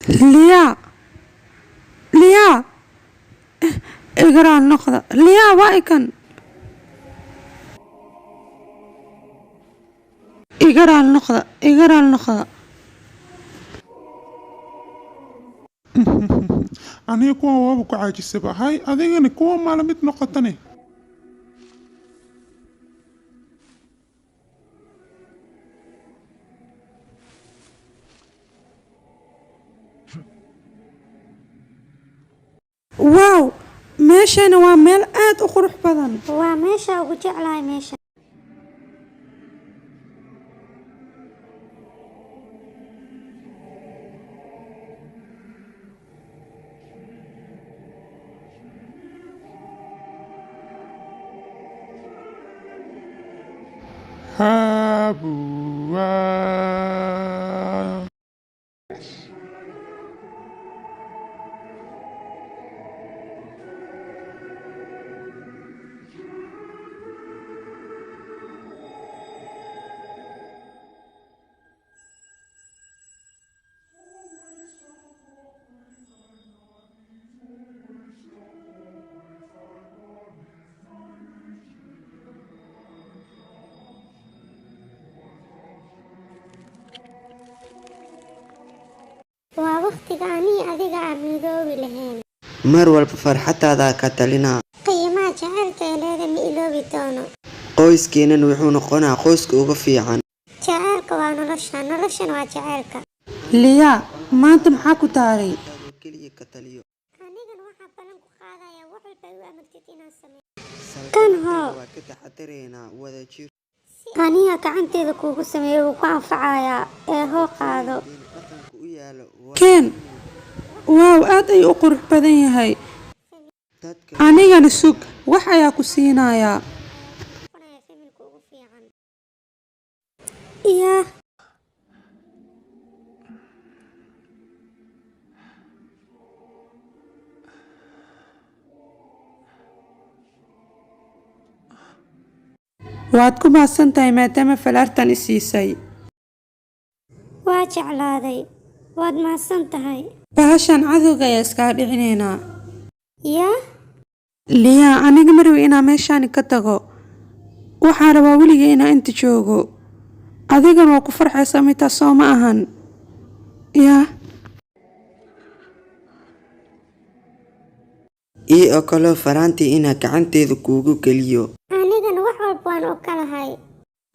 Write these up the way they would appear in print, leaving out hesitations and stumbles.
Liyaa, Liyaa, igaraan noqda. Liyaa, waa ikan. Igaraan noqda, igaraan noqda. Aniga kuwan waaba ku caajisaba. Hay, adigana kuwa maala mid noqotane. Waaw, meeshani waa meel aad u qurux badan. Waa meesha ugu jeclahay meesha. Habuwa. Waa waqtiga anii adiga aan midoobi lahayn. Mar walba farxaddaada ka talinaa. Qiimaha jacaylka ee leeda ma iloobi doono. Qoyskeennan wuxuu noqonaa qoyska ugu fiican. Jacaylka waa nolosha, noloshana waa jacaylka. Liyaa, maanta maxaa ku taaray? Keliya ka taliyo. Anigana waxaa ballan ku qaadayaa wax walba ay u amartid inaan sameeyo. Kan hoo. Waa ka taxadaraynaa wada jir. Aniga gacanteeda kuugu sameeyo wuu ku anfacayaa ee hoo qaado. Dhaqanka u yaalo waa Keen. Waaw, aad ayuu u qurux badan yahay. Dadka Anigana sug, wax ayaa ku siinayaa. Noqonaya familka ugu fiican. Iyaa. Waad ku mahadsan tahay maadaama falaartan i siisay. Waa jeclaaday. Waad mahadsan tahay. Bahashan cadowga ayaa iskaga dhicinaynaa. Yaa. Liyaa, aniga ma rabi inaan meeshaani ka tago. Waxaan rabaa weligay inaan inta joogo. Adigana waa ku farxaysaa midaas soo ma ahan? Yaa. Ii ogolow faraantii inaan gacanteeda kuugu geliyo. Anigana wax walba waan ogolahay.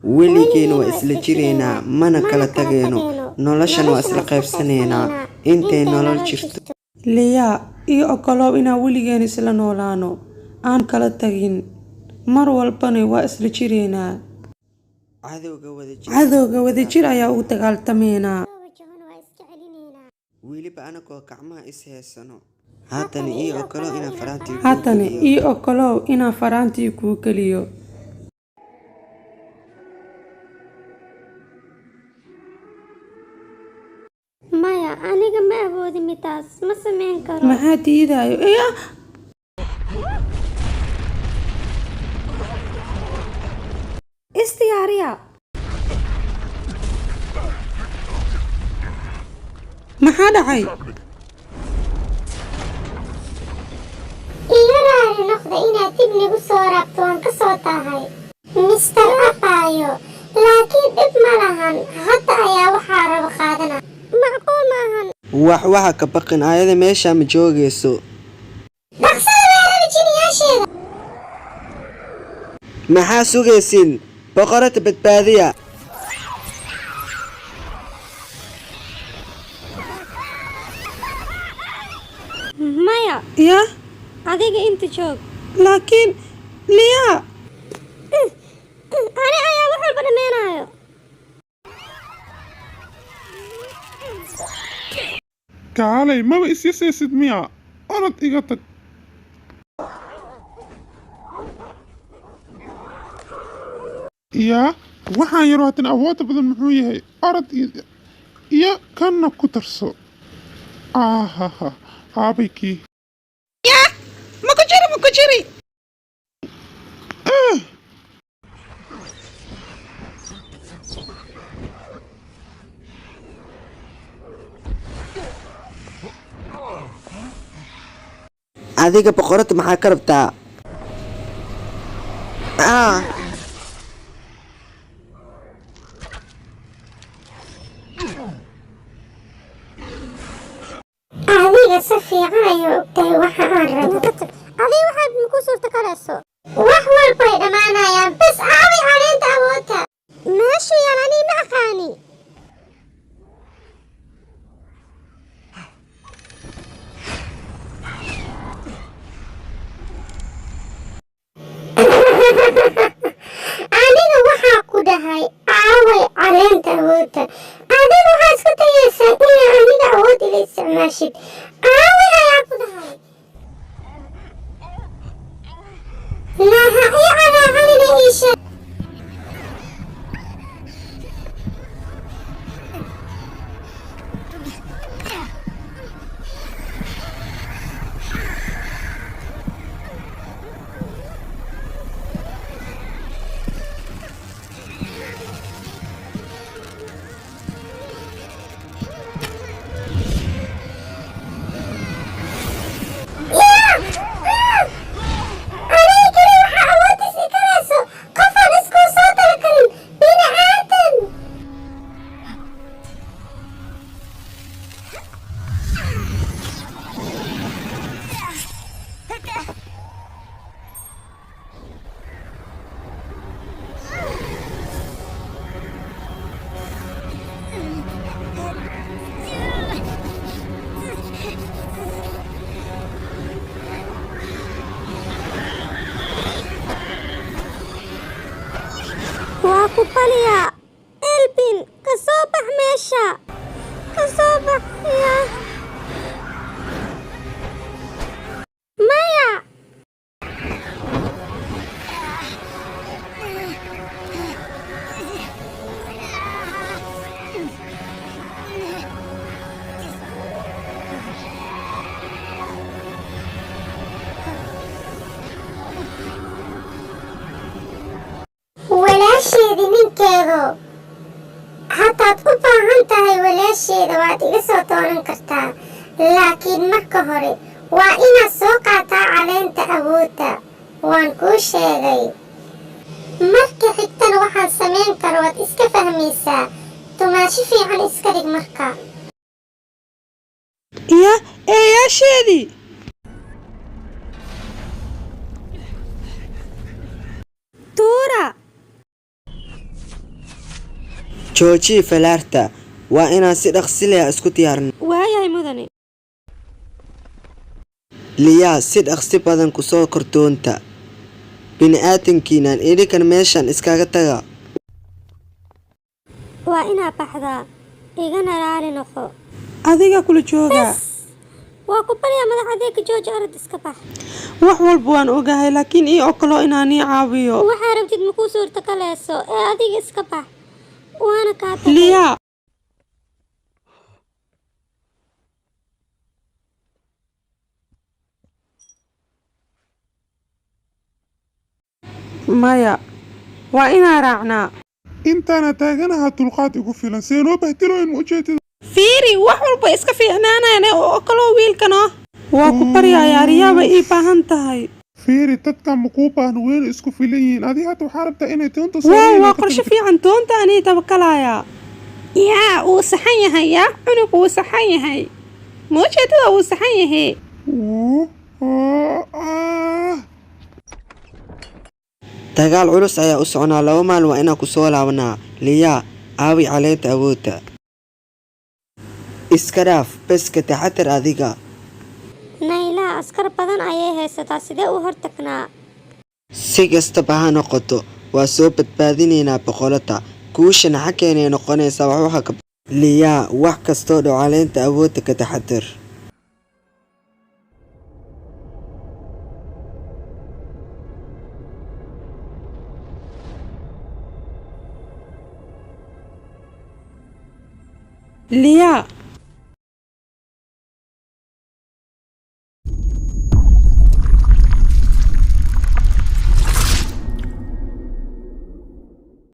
Weligeen waa isla jiraynaa, mana kala tageyno. Noloshan waa isla qaybsanaynaa intay nolol jirto. Liyaa, ii ogolow inaan weligeen isla noolaano. Aan kala tagin. Mar walbana waa isla jiraynaa. Cadowga wada jir. Cadowga wadajir ayaa ugu dagaaltamaynaa. Soo wajahona waa iska celinaynaa. Weliba anagoo gacmaha is haysano. Haatan ii ogolow inaan faraantii kuugu Haatan geliyo. ii ogolow inaan faraantii kuu geliyo. Maya, aniga ma awoodin midaas. Ma samayn karo. Maxaa diidayo? Iyaa. Isdiyaariya. Maxaa dhacay? Iga raali noqda inaad dib nigu soo raabto, waan ka soo tahay. Mr. Apayo, laakiin dhib ma lahan. Hadda ayaa waxaa rabo qaadana. Macquul ma ahan. Wax waxa ka baqin, ayada meesha ma joogayso. Dhaqsada weerara jiniyaasheeda. Maxaa sugaysiin? Boqorada badbaadiya. Maya, Yaa. adiga inta joog. Laakiin Liyaa. Ani ayaa wax walba dhameenaayo. Kaalay, maba isyasaysid miya? Orod iga tag. Yaa, waxaan yaro haatan awoodda badan muxuu yahay? Orod iyo kanna ku tarso. Ahaha, aabay kii. Yaa, ma ku jiri, ma ku jiri. Adiga boqorada maxaa ka rabtaa? Ah. Adiga si fiican ayay ogtahay waxa aan rabo. Adiga waxaad maku suurta karayso. Wax walba ay dhammaanayaan. Bas aaway caleenta awoodta. Meeshu yaal anii ma aqaani. Aniga waxaa ku dhahay aaway caleenta awoodta. Adiga waxaa isku dayaysaa inaa aniga awood ila isticmaashid. Aaway ayaa ku dhahay. Naha ii calaacanina ii sheeg. Aniga keli waxaa awoodda sii karayso qof aan iskuu soo tala karin bini'aadan. Waa ku baliyaa. Elbin, ka soo bax meesha. Ka soo bax yaa. Maya. Walaasheedii ninkeedu haddaad u baahan tahay walaasheeda waad iga soo doonan kartaa, laakiin marka hore waa inaad soo qaataa caleenta awoodda. Waan kuu sheegay. Marka xigtana waxaan samayn karo waad iska fahmaysaa. Tumaashi fiican iska dhig marka. Iya, eeyaasheedii. Tuura. Joojii falaarta. Waa inaan si dhaqsi leh isku diyaarin. Waayahay mudane. Liyaa, si dhaqsi badan ku soo kordoonta. Bini'aadankiinan idinkan meeshan iskaga taga. Waa inaa baxdaa. Igana raali noqo. Adiga kula joogaa. Waa ku baryaa madax adeega jooji orod iska bax. Wax walba waan ogahay, laakiin ii ogolo inaan ii caawiyo. Waxaa rabtid makuu suurta galayso ee adiga iska bax. Waana kaa tagay. Liyaa. Maya, waa inaan raacnaa. Intaana taaganaha dulqaad igu filan. See loo bahdiloyn ma ujeedada? Fiiri, wax walba iska fiicnaanayaan oo ogolo wiilkano. Waa ku baryayaa, Riyaa bay ii baahan tahay. Fiiri, dadkan ma kuu baahno, weyna isku filan yihiin. Adiga hadda waxaa rabtaa inay doonta Waaw, saaran waa qorshe fiican. Doonta anii tabakalayaa. Yaa, wuu saxan yahay. Yaa, cunug wuu saxan yahay. Ma ujeedada wuu saxan yahay. Dagaal culus ayaa u soconaa. 2 maalin waa inaan ku soo laabanaa. Liyaa, aawi caleenta awoodda. Iska dhaaf, bes ka taxadar adiga. Nayla askar badan ayay haysataa, sidee u hortagnaa? Si kastaba ha noqoto, waa soo badbaadinaynaa boqorada. Guushana xaggeenay noqonaysaa wax waxa ka. Liyaa, wax kastoo dhaco caleenta awoodda ka taxadar. Liyaa.